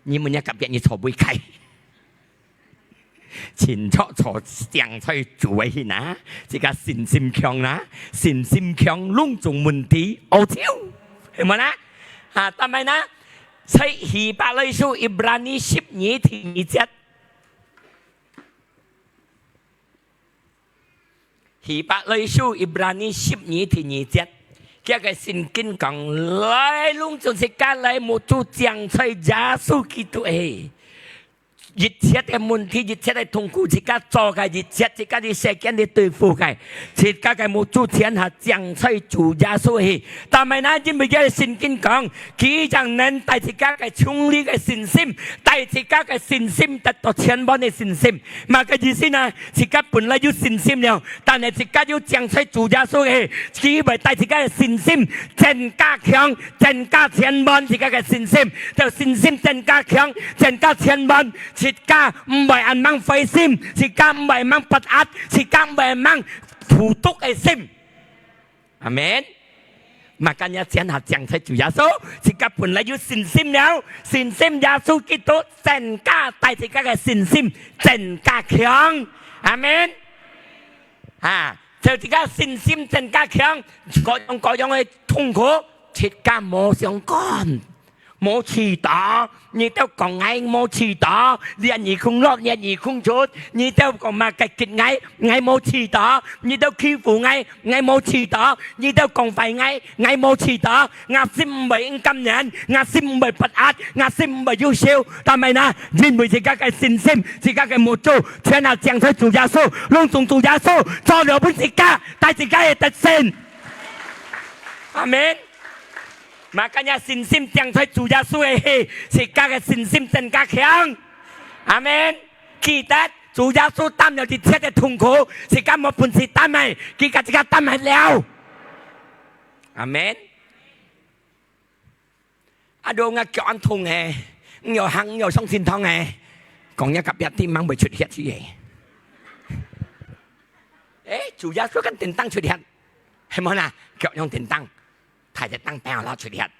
你問若隔壁，你坐位開？ 清楚坐淨在主个去哪，自家信心強哪，信心強，攏總問題，好笑，係無哪？啊，但係呢，在希伯來書Ibrani十二第二節，希伯來書Ibrani十二第二節，佢个聖經講，來，攏總自家个目珠淨在耶穌基督个。 一切个問題，一切个痛苦，自家做个一切，自家在世間裡對付个，自家个目珠全下淨在主耶穌去。但係呢，因為這个聖經講，佢正能帶自家个從你个信心，帶自家个信心得到全滿个信心。麼个意思呢？自家本來有信心了，但係自家有淨在主耶穌去，佢會帶自家个信心增加強，增加全滿自家个信心，就信心增加強，增加全滿。 自家毋會恁樣灰心，自家毋會恁樣不安，自家毋會恁樣苦毒个心。阿門。Makanya全下淨在主耶穌，自家本來有信心了，信心耶穌基督增加，帶自家个信心增加強。阿門。啊，就自家信心增加強，各樣各樣个痛苦，自家無相干。 無試著，你兜講𠊎無試著，連你空落，連你空出，你兜講麼个激𠊎，𠊎無試著，你兜欺負𠊎，𠊎無試著，你兜講壞𠊎，𠊎無試著，𠊎心毋會毋甘願，𠊎心毋會不安，𠊎心毋會憂愁，但係呢，因為自家个信心，自家个目珠，全下淨在主耶穌，攏總主耶穌，做了分自家，帶自家个得勝。阿門。 Makanya信心淨在主耶穌个去，自家个信心增加強。阿門。記得，主耶穌擔了一切个痛苦，自家無本事擔个，佢甲自家擔忒了。阿門。啊，如果𠊎腳恁痛个，毋曉行，毋曉上聖堂个，講若隔壁，你吂會出血去个。誒，主耶穌敢叮噹出血，係無啦？腳用叮噹。 大隻噹包啦出現。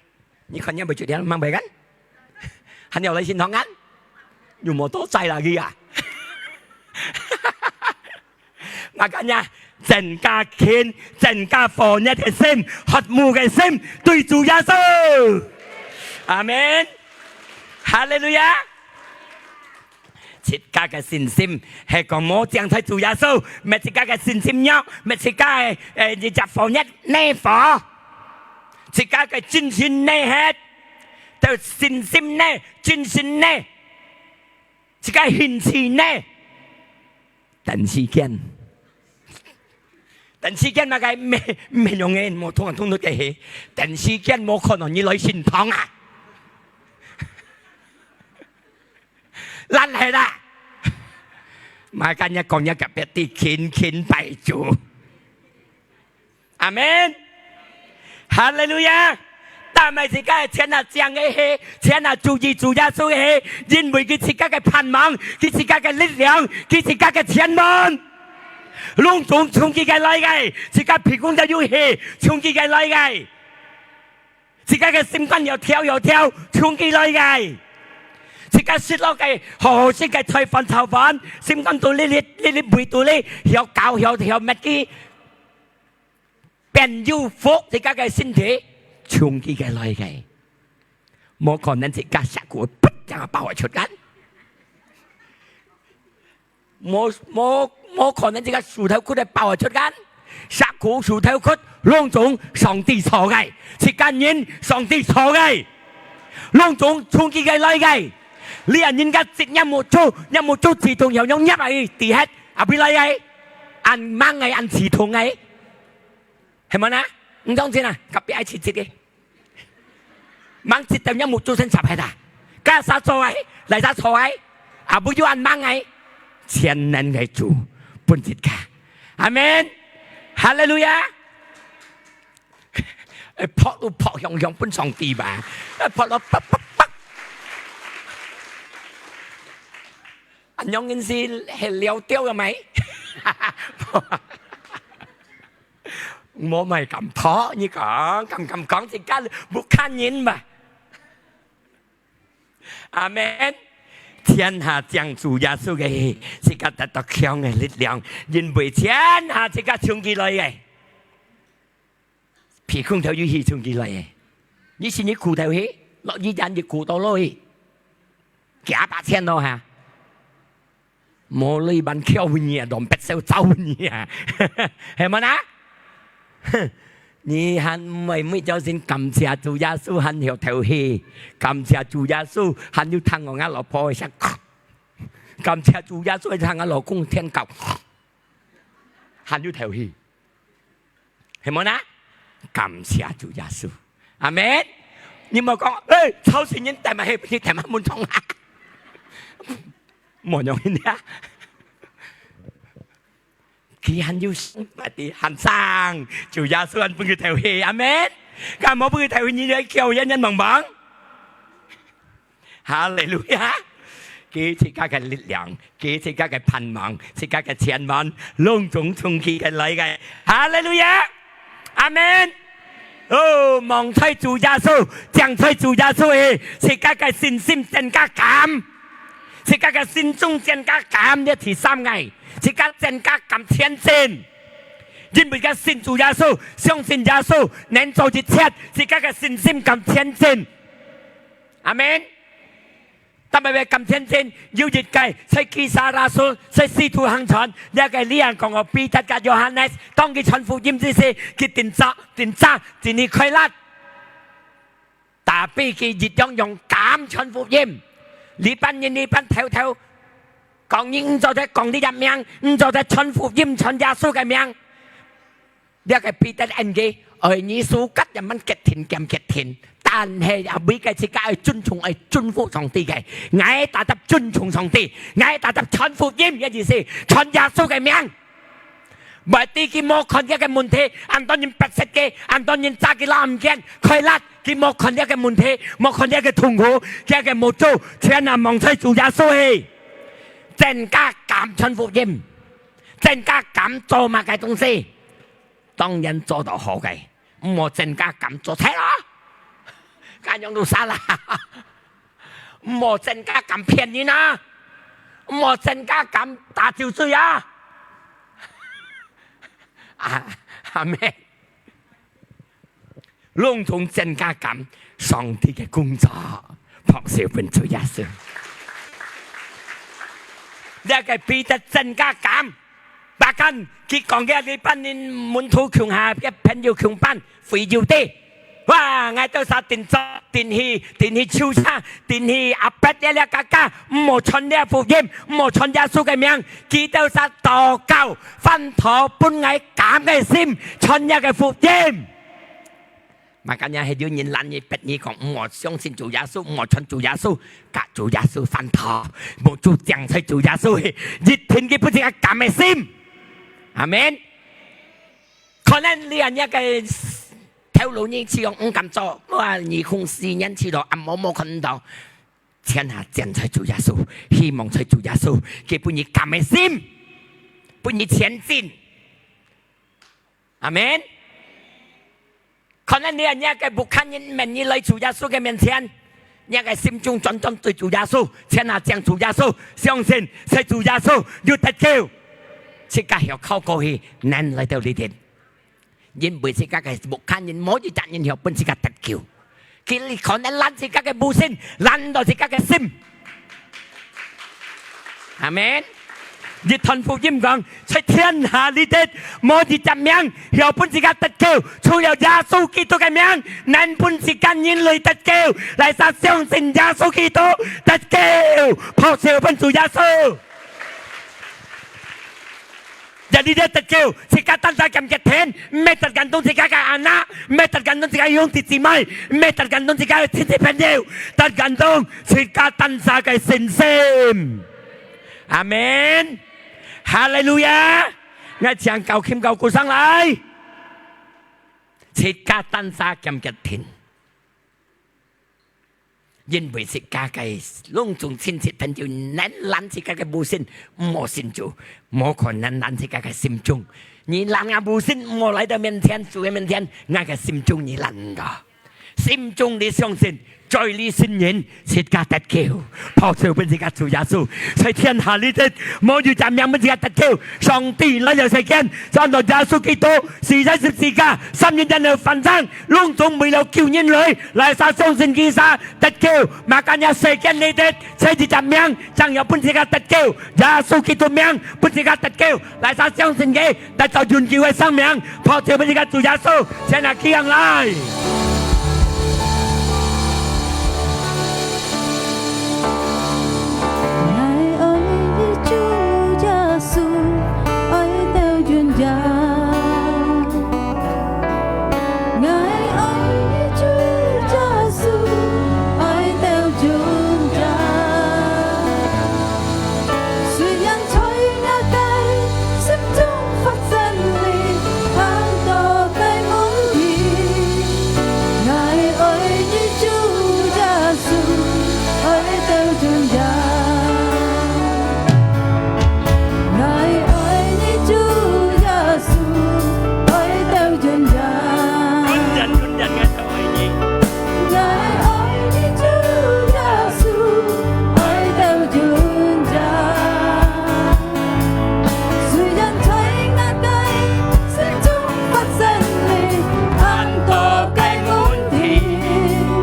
你看見無出現，吂會kan？還有來聖堂kan？有無多在啦佢啊？Makanya，增加勤，增加火熱个心，渴慕个心，對主耶穌。阿門。哈利路亞。 自家个信心，係講無淨在主耶穌，搣自家个信心弱，搣自家个，誒，一隻火熱，泥火。自家个精神呢，係，到信心呢，精神呢，自家興趣呢，等時間。等時間麼个，毋係，毋係用个，無通通都个係。等時間無可能你來聖堂啊。爛忒啦！嘛，今日講一个別个，勤勤拜主。阿門。哈利路亞！但係自家个全下正个係，全下注意主耶穌个係，因為佢自家个盼望，佢自家个力量，佢自家个前往。攏總從佢个來个，自家鼻公就有氣，從佢个來个。 自家个心肝要跳要跳，從佢來个。自家食落个好好食个菜飯炒飯，心肝肚裡裡裡裡胃肚裡，曉搞曉曉搣佢，變有福自家个身體，從佢个來个。無可能自家食苦，噗，正爆出來。 無，無，無可能自家手頭骨个爆出間，石苦手頭骨，攏總上帝造个，自家人上帝造个，攏總從佢个來个。你啊，人家接若目珠，若目珠自動又用入去，地下，後尾來个，恁猛个，恁刺痛个，係無呢？毋當真啊，隔壁愛刺激个。 吂知道若目珠先插忒啊，該啥做个，來啥做个，啊，毋要恁猛个，全能个主，分自家。阿門。哈利路亞。哎，噗都噗響響分上帝吧，哎，噗到噗噗噗。恁樣人係，係了掉个咩？ 無，毋係敢噗，你講，敢，敢講，自家毋看人嘛。阿門。天下正主耶穌个，自家得到強个力量，因為天下自家從佢來个。鼻空頭有氣從佢來个，你信你苦頭去，落雨天你苦到落去，幾百千咯哈。 無你還竅你啊，亂逼笑走你啊，係無啊？你還毋會每朝晨感謝主耶穌還有頭氣，感謝主耶穌還有聽我个老婆个聲，感謝主耶穌聽我老公聽到，還有頭氣。 係無啊？感謝主耶穌。阿門。你莫講，哎，吵死人，帶埋去，你帶埋門窗啊。無用个啊。佢還有生，還生，主耶穌還分佢透氣。阿門。該無分佢透氣，你就叫人人茫茫。 哈利路亞！佢自家个力量，佢自家个盼望，自家个前往，攏總從佢个來个。哈利路亞！阿門！哦，望在主耶穌，正在主耶穌个，自家个信心增加敢，自家个心中增加敢，這第三个，自家增加敢前進。因為佢信主耶穌，相信耶穌能做一切，自家个信心敢前進。阿門。 但係感謝神，有一個在基薩拉書，在使徒行傳，這個你也講過彼得佮約翰呢，當佢傳福音之時，佢定著，定著，真係快樂。Tapi佢一樣用敢傳福音。這班人，這班頭頭，講你毋做得講你个名，毋做得傳福音，傳耶穌个名。 這個彼得應該，愛你手腳也蠻決定，兼決定，但係也每個自家愛尊重，愛尊服上帝个。𠊎打得尊重上帝，𠊎打得傳福音个意思，傳耶穌个名。毋係佢無看這個問題，恁多人逼迫佢，恁多人抓佢摎毋見，快樂，佢無看這個問題，無看這個痛苦，這個無做，全然望在主耶穌去。真个敢傳福音，真个敢做麼个東西。 當然做到好个，毋好增加敢做賊咯，恁樣都煞啦。毋好增加敢騙人啊，毋好增加敢打酒醉啊。啊，阿門。攏總增加敢上帝个工作，拍手分主耶穌。這個彼得增加敢， Bahkan，佢講个這班人門徒共下，个朋友共班，會友弟，哇！𠊎兜儕定著，定去，定去樹下，定去阿伯這這家家，毋好傳這福音，毋好傳耶穌个名。佢兜儕禱告，翻頭分𠊎敢个心，傳這个福音。Makanya係有人攔你、逼你講，毋好相信主耶穌，毋好傳主耶穌，甲主耶穌翻頭，目珠盯在主耶穌，一定佢分自家敢个心。阿門。可能你啊，你个 頭路你試用毋敢做，哇，二空四年試到，啊，無，無看到。天下站在主耶穌，希望在主耶穌，佢分你敢个心，分你前進。阿門。可能你啊，你个屋下人免你來主耶穌个面前，你个心中專專對主耶穌，天下將主耶穌，相信在主耶穌有得救。自家曉靠過去，難來到你定。 因為自家个屋下人無一隻人曉分自家得救。佢可能攔自家个悟性，攔到自家个心。阿門。一段福音講，在天下裡底，無一隻名曉分自家得救，除了耶穌基督个名，能分自家人類得救。哪儕相信耶穌基督得救，拍手分主耶穌。 Jadi dia得救，自家單儕兼結天，毋係得感動自家个anak，毋係得感動自家兄弟姊妹，毋係得感動自家个親戚朋友，得感動自家單儕个信心。阿門。哈利路亞！𠊎請教琴教鼓上來，自家單儕兼結天。 因為自家个攏總親戚朋友能攔自家个悟性，毋好信主，無可能攔自家个心中。你攔𠊎悟性，毋好來到面前，主个面前，𠊎个心中你攔毋到。心中你相信，嘴裡承認，自家得救，拍手分自家主耶穌，在天下裡底，無有隻名分自家得救。上帝來到世間，就按照耶穌基督死在十字架，三日然後翻生， 攏總為了救人類，哪儕相信佢儕得救。Makanya世間裡底，只一隻名，正有分自家得救，耶穌基督名分自家得救。哪儕相信佢，得到永久个生命，拍手分自家主耶穌，請佢企起來。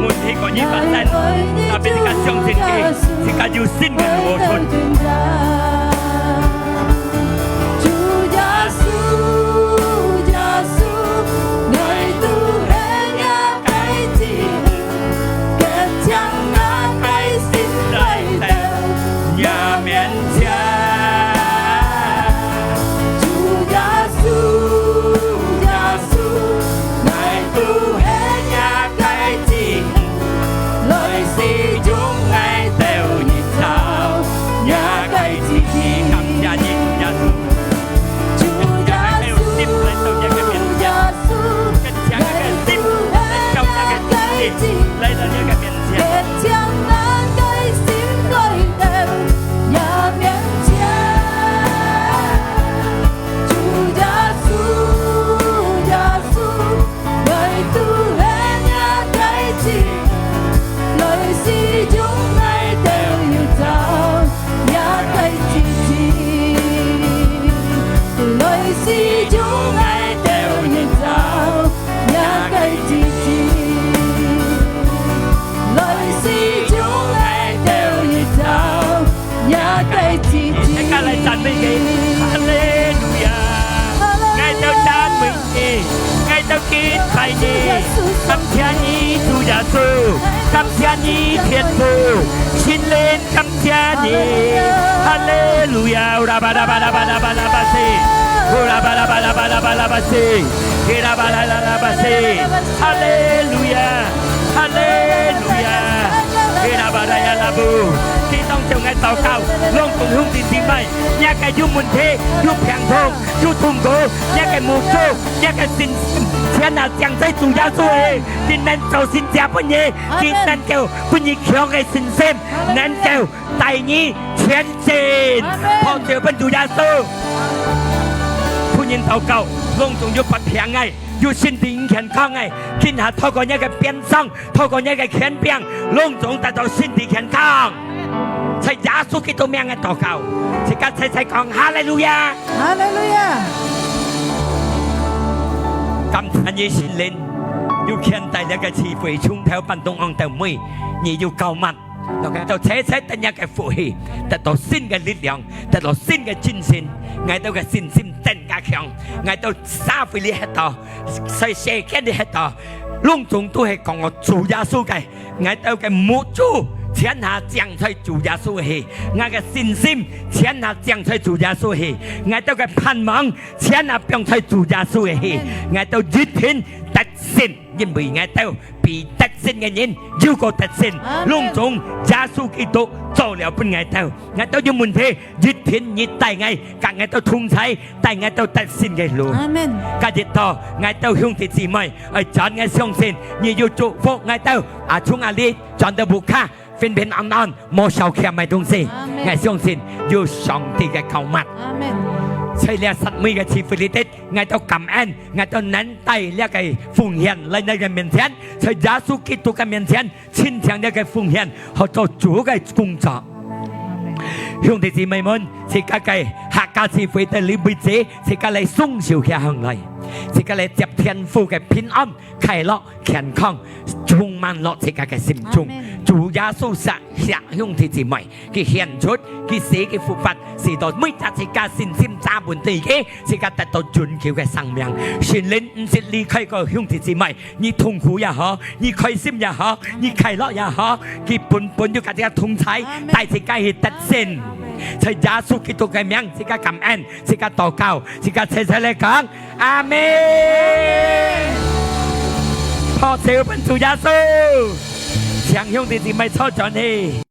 問題可以發生，tapi自家相信佢，自家有新个路途。感謝你，主耶穌。主耶穌，主耶穌，來到你个面前。 大家來讚美佢，哈利路亞！𠊎兜讚美你，𠊎兜敬拜你，感謝你，主耶穌，感謝你，天父，聖靈，感謝你。哈利路亞，烏拉巴拉巴拉巴拉巴拉巴西，烏拉巴拉巴拉巴拉巴拉巴西，烏拉巴拉拉拉巴西。哈利路亞，哈利路亞，烏拉巴拉呀拉布。今當中个禱告，攏總兄弟姊妹，若个有問題，有病痛，有痛苦，若个無助，若个信心，全啊，將在主耶穌个，佢能做神蹟分你，佢能夠分你強个信心，能夠帶你前進。阿門。拍手分主耶穌。分人禱告，攏總有發病个，有身體健康个，今下透過若个鞭傷，透過若个權柄，攏總得到身體健康。在耶穌基督名个禱告，自家齊齊講哈利路亞。哈利路亞。感謝你聖靈，有牽帶這个聚會，從頭半中央到尾，你有膏抹，讓𠊎兜齊齊得若个福氣，得到新个力量，得到新个精神，𠊎兜个信心更加強，𠊎兜社會裡歇到，在世間裡歇到，攏總都係講我主耶穌个。 𠊎兜个目珠全下正在主耶穌个去，𠊎个信心全下正在主耶穌个去，𠊎兜个盼望全下放在主耶穌个去，𠊎兜一定得勝，因為𠊎兜比得勝个人又過得勝。阿門。攏總耶穌基督做了分𠊎兜，𠊎兜有問題，一定你帶𠊎，佮𠊎兜同在，帶𠊎兜得勝个路。阿門。今日到，𠊎兜兄弟姊妹，愛轉，𠊎相信你有祝福𠊎兜。 啊，從阿里轉到屋下，平平安安，無少欠个東西。阿門。𠊎相信有上帝个膏抹。阿門。在這煞尾个聚會裡底，𠊎兜感恩，𠊎兜能帶這个奉獻來你个面前，在耶穌基督个面前，親像這个奉獻，好做主个工作。阿門。兄弟姊妹們，自家个客家聚會到這為止，自家來雙手擎䟘來，自家來接天父个平安、快樂、 健康，充滿落自家个心中。阿門。主耶穌惜，惜兄弟姊妹，佢獻出，佢死，佢復活，使到每隻自家信心站穩對佢，自家得到永久个生命。聖靈毋識離開過兄弟姊妹，你痛苦也好，你開心也好，你快樂也好，佢本本就佮自家同在，阿門。帶自家去得勝。阿門。在耶穌基督个名，自家感恩，自家禱告，自家齊齊來講， 阿門。拍手分主耶穌，請兄弟姊妹坐轉去。